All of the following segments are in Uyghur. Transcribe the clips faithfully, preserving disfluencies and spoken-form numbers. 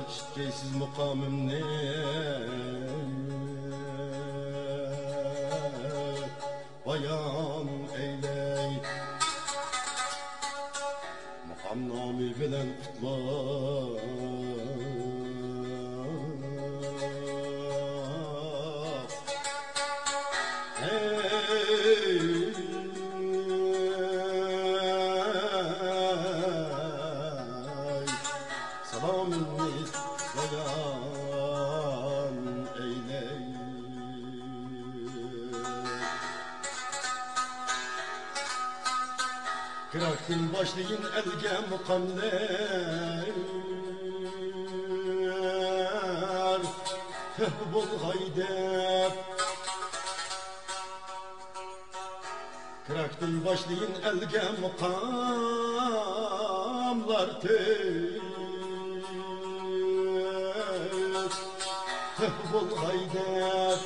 ئىككىيسىز مۇقامىمنى بايان ئەيلەي. مۇقام نامى بىلەن قۇتلۇق. ھەي، سالامىمنى بايان ئەيلەي. كىراكتىن باشلىيىن ئەلگە مۇقاملار، تۆھپە بولغاي دەپ. كىراكتىن باشلىيىن ئەلگە مۇقاملار، تۆ-، تۆھپە بولغاي دەپ.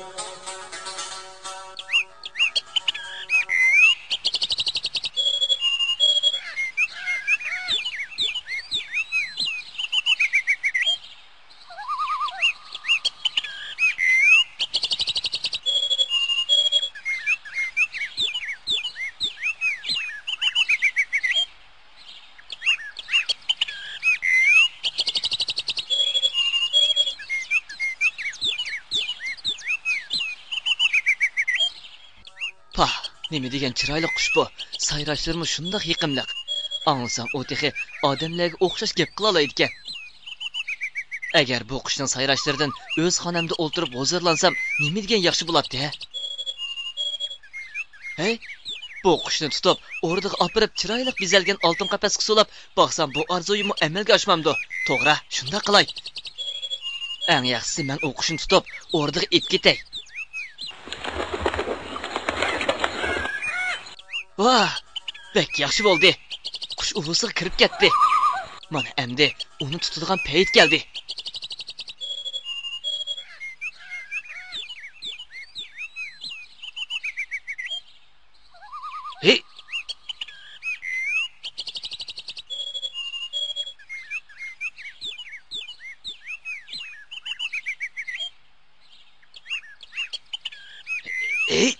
پاھ، نېمە دېگەن چىرايلىق قۇش بۇ! سايراشلىرىمۇ شۇنداق يېقىملىق. ئاڭلىسام، ئۇ تېخى ئادەملەرگە ئوخشاش گەپ قىلالايدىكەن. ئەگەر بۇ قۇشنىڭ سايراشلىرىدىن ئۆز خانامدا ئولتۇرۇپ ھۇزۇرلانسام، نېمە دېگەن ياخشى بولاتتى، ھە؟ ھەي، بۇ قۇشنى تۇتۇپ، ئوردىغا ئاپىرىپ، چىرايلىق بېزەلگەن ئالتۇن قەپەسكە سولاپ باقسام، بۇ ئارزۇيۇممۇ ئەمەلگە ئاشمامدۇ؟ توغرا، شۇنداق قىلاي. ئەڭ ياخشىسى، مەن ئۇ قۇشنى تۇتۇپ، ئوردىغا ئېلىپ كېتەي. ۋاھ، بەك ياخشى بولدى. قۇش ئۇۋىسىغا كىرىپ كەتتى. مانا ئەمدى ئۇنى تۇتىدىغان پەيت كەلدى. ھېي! ھېي!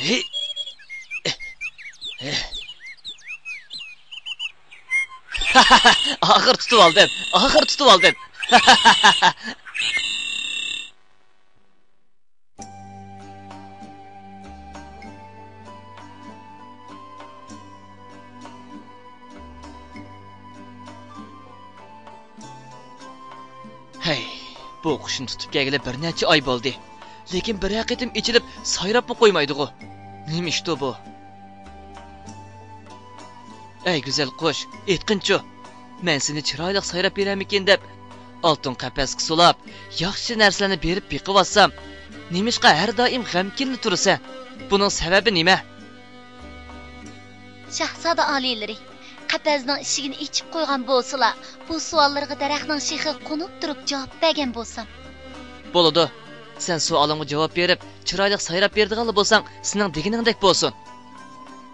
ھېي! ئاخىر تۇتۇۋالدىم، ئاخىر تۇتۇۋالدىم. ھەي، بۇ قۇشنى تۇتۇپ كەلگىلى بىر نەچچە ئاي بولدى. لېكىن بىرەر قېتىم ئېچىلىپ سايراپمۇ قويمايدىغۇ. نېمە ئىشتۇ بۇ؟ ئەي گۈزەل قۇش، ئېيتقىنچۇ، مەن سېنى چىرايلىق سايراپ بېرەرمىكىن دەپ، ئالتۇن قەپەسكە سولاپ، ياخشى نەرسىلەرنى بېرىپ بېقىۋاتسام، نېمىشقا ھەر دائىم غەمكىنلا تۇرىسەن؟ بۇنىڭ سەۋەبى نېمە؟ شاھزادە ئالىيلىرى، قەپەسنىڭ ئىشىكىنى ئېچىپ قويغان بولسىلا، بۇ سوئاللىرىغا دەرەخنىڭ شېخىغا قونۇپ تۇرۇپ جاۋاب بەرگەن بولسام. بولىدۇ. سەن سوئالىمغا جاۋاب بېرىپ، چىرايلىق سايراپ بېرىدىغانلا بولساڭ، سېنىڭ دېگىنىڭدەك بولسۇن.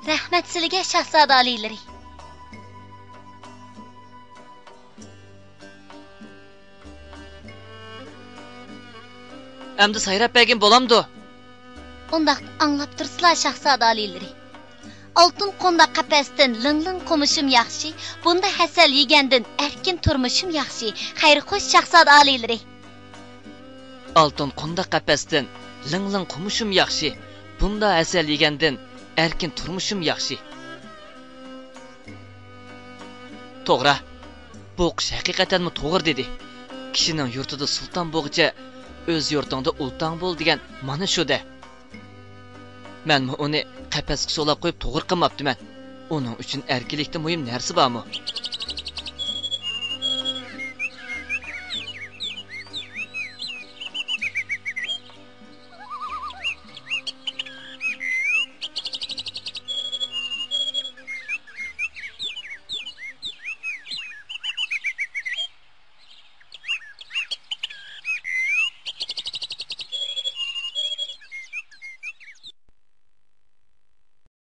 رەھمەت سىلىگە، شاھزادە ئالىيلىرى. ئەمدى سايراپ بەرگىن بولامدۇ؟ ئۇنداقتا ئاڭلاپ تۇرسىلا، شاھزادە ئالىيلىرى. ئالتۇن قونداق قەپەستىن لىڭ-لىڭ قومۇشۇم ياخشى، بۇندا ھەسەل يېگەندىن ئەركىن تۇرمۇشۇم ياخشى. خەير خوش، شاھزادە ئالىيلىرى. ئالتۇن قونداق قەپەستىن لىڭ-لىڭ قومۇشۇم ياخشى، بۇندا ھەسەل يېگەندىن ئەركىن تۇرمۇشۇم ياخشى. توغرا، بۇ قۇش ھەقىقەتەنمۇ توغرا دېدى. كىشىنىڭ يۇرتىدا سۇلتان بولغۇچە، ئۆز يۇرتۇڭدا ئۇلتاڭ بول دېگەن مانا شۇ-دە. مەنمۇ ئۇنى قەپەسكە سولاپ قويۇپ توغرا قىلماپتىمەن. ئۇنىڭ ئۈچۈن ئەركىنلىكتىن مۇھىم نەرسە بارمۇ؟